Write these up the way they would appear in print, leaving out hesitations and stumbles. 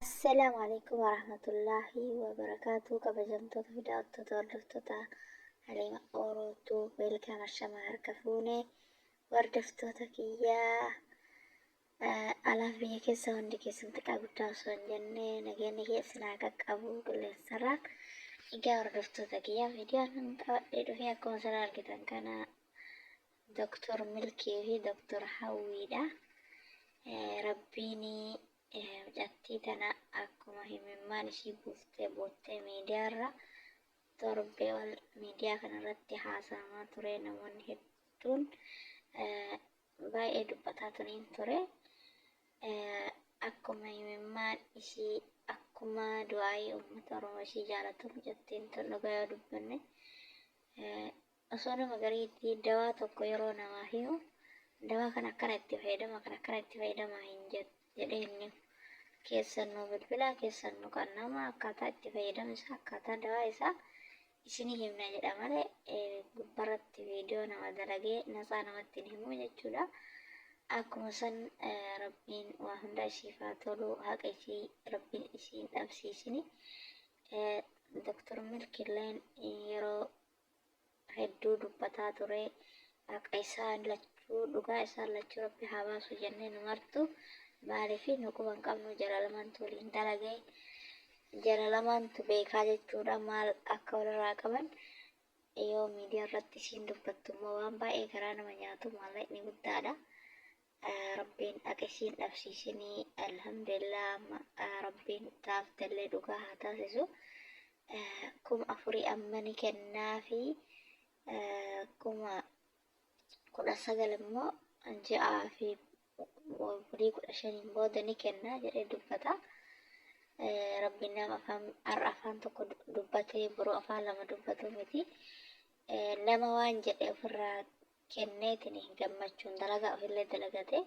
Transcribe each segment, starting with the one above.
Assalaamu alaikum warahmatullaahi wabarakaatu. Kabajamtoota fi daawwattoota, hordoftoota Haliima Orootuu, welcome, ashama harka fuune. Hordoftoota kiyyaa alaaf biyya keessa hundi keessan, xiqqaa guddaa osoo hin jenne, nageenyi keessan haa qaqqabu qilleensarraa. Egaa hordoftoota kiyyaa, viidiyoon kan qabadhee dhufee akkuma asirraa argitan kana Doktor Milkii fi Doktor Hawwiidha. Rabbiin mucattii tana akkuma himimmaan ishii buuftee boottee miidiyaarra torbee ol miidiyaa kanarratti haasa'amaa ture, namoonni hedduun baay'ee dubbataa tuniin ture. Akkuma himimmaan ishii, akkuma du'aayii uummata Oromoo ishii jaalatu, mucattiin tun dhugaa yoo dubbanne osoo nama gariitti dawaa tokko yeroo namaa himu dawaa kana akkana itti fayyadama, kana akkana itti fayyadama hin jedhee hin himu. Keessan nu bilbilaa, keessan nu qannama, akkaataa itti fayyadama isaa, akkaataa dawaa isaa isinii himna jedha malee gubbarratti viidiyoo nama dalagee natsaa namatti hin himu jechuudha. Akkuma san Rabbiin waa hunda ishiif haa tolu, haqa ishii Rabbiin ishii hin dhabsiisini. Doktor Milkiilleen yeroo hedduu dubbataa ture, haqa isaan lachuu, dhugaa isaan lachuu Rabbi haa baasu jennee nu martu. Maaliif nu quba hin qabnu, jara lamaantu waliin dalagee, jara lamaantu beekaa jechuudha maal akka walirraa qaban. Yoo miidiyaa irratti isiin dubbattu immoo waan baay'ee garaa nama nyaatu, maallaqni guddaadha. Rabbiin haqa isiin dhabsiisinii. Alhamdulillah, amma Rabbiin taaftellee dhugaa haa taasisu. 4000 amma ni kennaa fi 19,000 immoo ji'aa fi bulii 15n booda ni kenna jedhee dubbata. Rabbiin nama afaan har'a afaan tokko dubbatee boru afaan lama dubbatu miti. Nama waan jedhe ofirraa kenneetiin gammachuun dalagaa ofillee dalagate,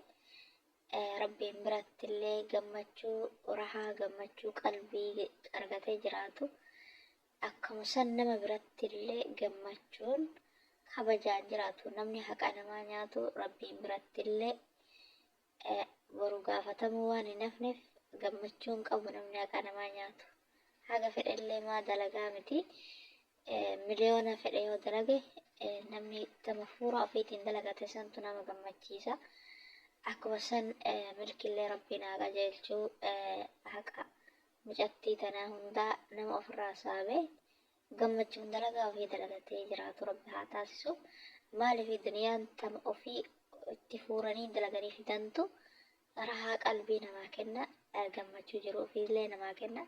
Rabbiin birattillee gammachuu, rahaa, gammachuu qalbii argatee jiraatu, akkuma san nama birattillee gammachuun kabajaan jiraatu. Namni haqa namaa nyaatu Rabbiin birattillee boru gaafatamuu waan hin hafneef gammachuun qabu. Namni haqa namaa nyaatu haga fedhellee maa dalagaa miti, miliyoona fedhe yoo dalage, namni tama fuura ofiitiin dalagate santu nama gammachiisa. Akkuma san Milkillee Rabbiin haa qajeelchuu, haqa mucattii tanaa hundaa nama ofirraa saabee gammachuun dalagaa ofii dalagatee jiraatu Rabbi haa taasisu. Maaliif duniyaan tama ofii itti fuuranii dalaganii fidantu rahaa qalbii namaa kenna, gammachuu jiru ofiillee namaa kenna.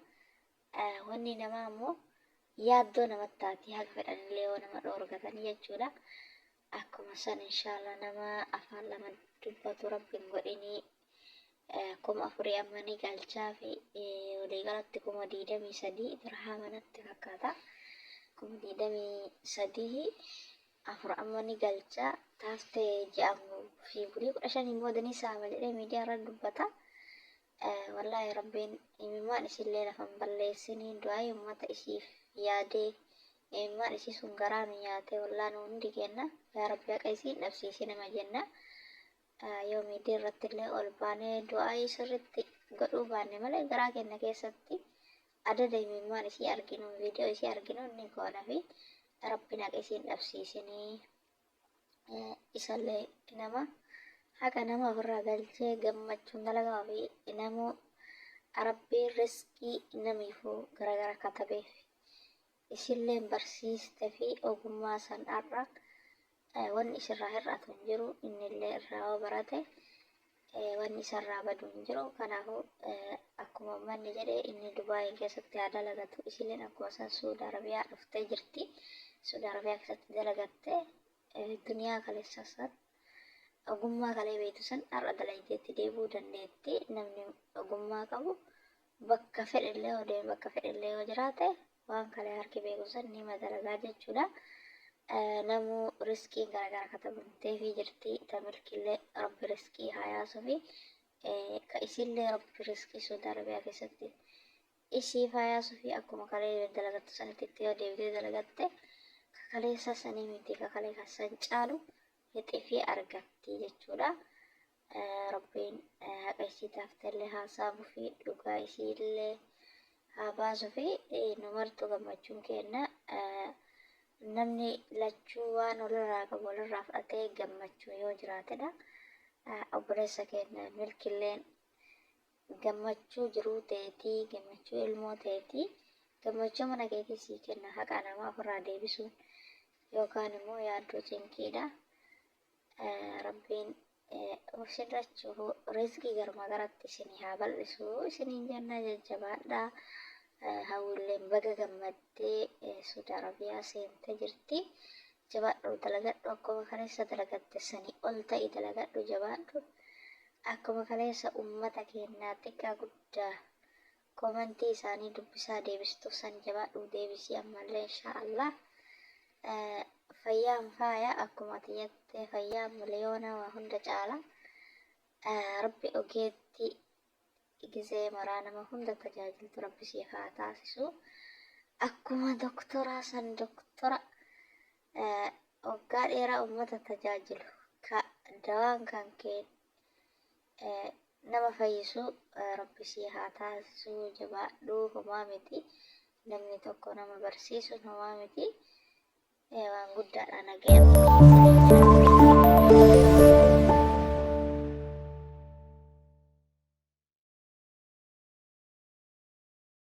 Wanni namaa immoo yaaddoo namatti taati, haga fedhanillee yoo nama dhoorgatanii jechuudha. Akkuma san inshaallah nama afaan lama dubbatu Rabbi hin godhinii. 4000 amma ni galchaa fi waliigalatti 23,000 dirhaama natti fakkaata. 23,000 afur amma ni galchaa, taaftee ji'a fi bulii 15n booda ni saama jedhee miidiyaa irra dubbata. Wallaahi Rabbiin imimmaan isiillee lafa hin balleessinii. Du'aayii uummata ishiif yaadee imimmaan isii sun garaa nu nyaate. Wallaa nu hundi kenna, yaa Rabbi haqa isii hin dhabsiisin nama jenna. Yoo miidiyaa irratti illee ol baanee du'aayii sirritti godhuu baanne malee, garaa keenya keessatti adada imimmaan isii arginu, viidiyoo isii arginu ni goona fi Rabbiin haqa isii hin dhabsiisinii. Isallee nama haqa nama ofirraa galchee gammachuun dalagaa ofii namuu Rabbiin riskii namiifuu garagara katabeef, isilleen barsiiste fi ogummaa san har'a wanni isirraa hir'atu hin jiru, innillee irraa yoo barate wanni isarraa badu hin jiru. Kanaafuu akkuma ummanni jedhe, inni Dubaayii keessatti haa dalagatu, isilleen akkuma san Suudi Arabiyaa dhuftee jirti. Suudi Arabiyaa keessatti dalagatte, duniyaa kaleessa san, ogummaa kalee beektu san har'a dalaydeetti deebi'uu dandeetti. Namni ogummaa qabu bakka fedhellee yoo deeme, bakka fedhellee yoo jiraate, waan kalee harki beeku san nima dalagaa jechuudha. Namuu riskiin garagara katabamteefii jirti. Ta Milkiillee Rabbi riskii haa yaasuufi, ka isiillee Rabbi riskii Suudi Arabiyaa keessatti isiif haa yaasuufi. Akkuma kalee dalagattu sanitti itti yoo deebitee dalagatte, ka kaleessa sanii miti ka kaleessa san caalu hixifii argatti jechuudha. Rabbiin haqa isii taaftellee haa saamuu fi dhugaa isiillee haa baasuu fi nu martu gammachuun kenna. Namni lachuu waan walirraa qabu walirraa fudhatee gammachuu yoo jiraatedha. Obboleessa keenya milkilleen gammachuu jiruu teetii, gammachuu ilmoo teetii, gammachuu mana keetii sii kenna haqa namaa ofirraa deebisuun yookaan immoo yaaddoo cinqiidha. Rabbiin isin lachuu rizqii garumaa garatti isinii haa bal'isu isiniin jenna jajjabaadha. Hawwiilleen baga gammaddee Suudi Arabiyaa seentee jirti. Jabaadhu dalagadhu akkuma kaleessa dalagatte sanii ol ta'i dalagadhu jabaadhu. Akkuma kaleessa ummata keenyaa xiqqaa guddaa koomentii isaanii dubbisaa deebistu san jabaadhu deebisii ammallee inshaa Allah. Fayyaan faaya akkuma ati jette fayyaan miliyoona waa hunda caala. Rabbi ogeetti gizee maraa nama hunda tajaajiltu rabbi siif haa taasisu. Akkuma doktoraa san doktora waggaa dheeraa ummata tajaajilu ka dawaan kan kee nama fayyisu rabbi sii haa taasisu jabaadhu homaa miti namni tokko nama barsiisuun homaa miti waan guddaadha nagaya.